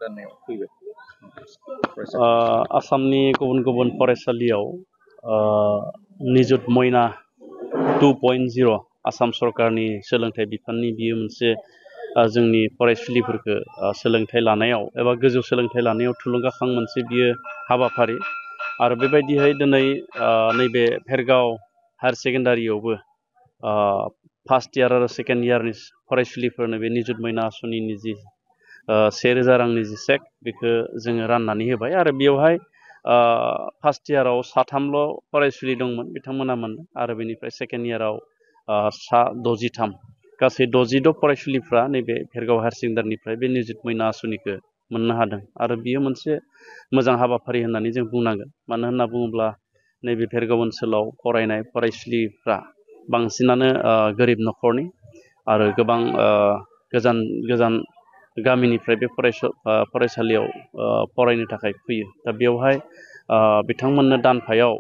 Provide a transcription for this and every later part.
राननायाव फैबाय आसामनि गुबुन गुबुन फरायसालियाव निजुत मयना 2.0 आसाम सरकारनि सोलोंथाइ बिफाननि बियो मोनसे जोंनि फरायसुलिफोरखौ सोलोंथाइ लानायाव एबा गोजौ सोलोंथाइ लानायाव थुलुंगाखां मोनसे बियो हाबाफारि आरो बेबायदिहाय दिनै नैबे भेरगाव हायार सेकेन्डारियावबो फार्स्ट इयार आरो सेकेन्ड इयारनि फरायसुलिफोरनो बे निजुत मयना आसनिनि जि 1000 रांनि जि चेक बेखौ जोङो राननानै होबाय आरो बेवहाय फार्स्ट इयाराव 3ल' फरायसुलि दंमोन बिथांमोना मोनदों आरो बेनिफ्राय सेकेन्ड इयाराव 63 गासै 66 फरायसुलिफ्रा नैबे भेरगाव हायार सेकेन्डारिनिफ्राय बे निजुत मयना आसनिखौ मोननो हादों आरो बियो मोनसे मोजां हाबाफारि होननानै जों बुंनांगोन मानो होनना बुङोब्ला नैबे भेरगाव ओनसोलाव फरायनाय फरायसुलिफ्रा बांसिनानो गोरिब न'खरनि आरो गोबां गोजान गोजान गामिनिफ्राय बे फरायसालियाव फरायनो थाखाय फैयो दा बेवहाय बिथांमोननो दानफायाव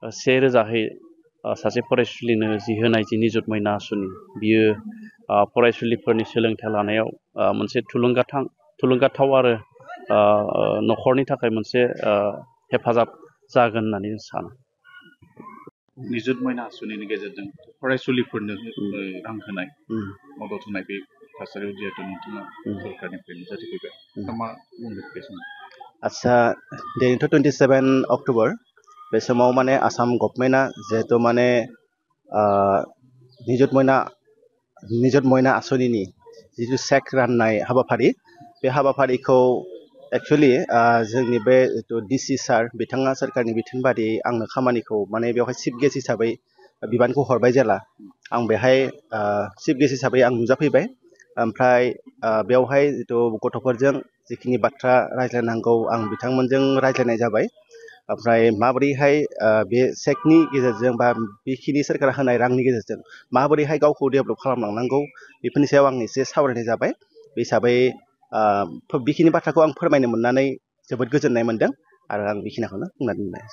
1000 सासे फरायसुलिनो जि होनाय जि निजुत मयना आसनि बियो फरायसुलिफोरनि सोलोंथाइ लानायाव मोनसे थुलुंगाथाव आरो न'खरनि थाखाय मोनसे हेफाजाब जागोन होननानै जों सानो निजुत मयना आसनिनि गेजेरजों फरायसुलिफोरनो रां होनाय मदद होनाय बे थासारियाव जिहेतु नोंथाङा सरकारनिफ्राय नुजाथिफैबाय दा मा बुंगोन बे समाव आदसा दिनैथ' 27 अक्ट'बर बे समाव माने आसाम गभर्नमेन्टआ जिहेतु माने निजुत मयना आसनिनि जिथु चेक राननाय हाबाफारि बे हाबाफारिखौ एक्चुअलि जोंनि बे जिथु डिसि सार बिथाङा सोरखारनि बिथोन बादियै आंनो खामानिखौ माने बेवहाय चिफ गेस्ट हिसाबै बिबानखौ हरबाय जेला आं बेहाय चिफ गेस्ट हिसाबै आं नुजाफैबाय ओमफ्राय बेवहाय जिथु गथ'फोरजों जिखिनि बाथ्रा रायज्लायनांगौ आं बिथांमोनजों रायज्लायनाय जाबाय ओमफ्राय माबोरैहाय बे चेकनि गेजेरजों बा बेखिनि सोरखारा होनाय रांनि गेजेरजों माबोरैहाय गावखौ डेभेलप खालामलांनांगौ बेफोरनि सायाव आं एसे सावरायनाय जाबाय बे हिसाबै बेखिनि बाथ्राखौ आं फोरमायनो मोननानै जोबोद गोजोननाय मोनदों आरो आं बेखिनिखौनो बुंनानै दोनबाय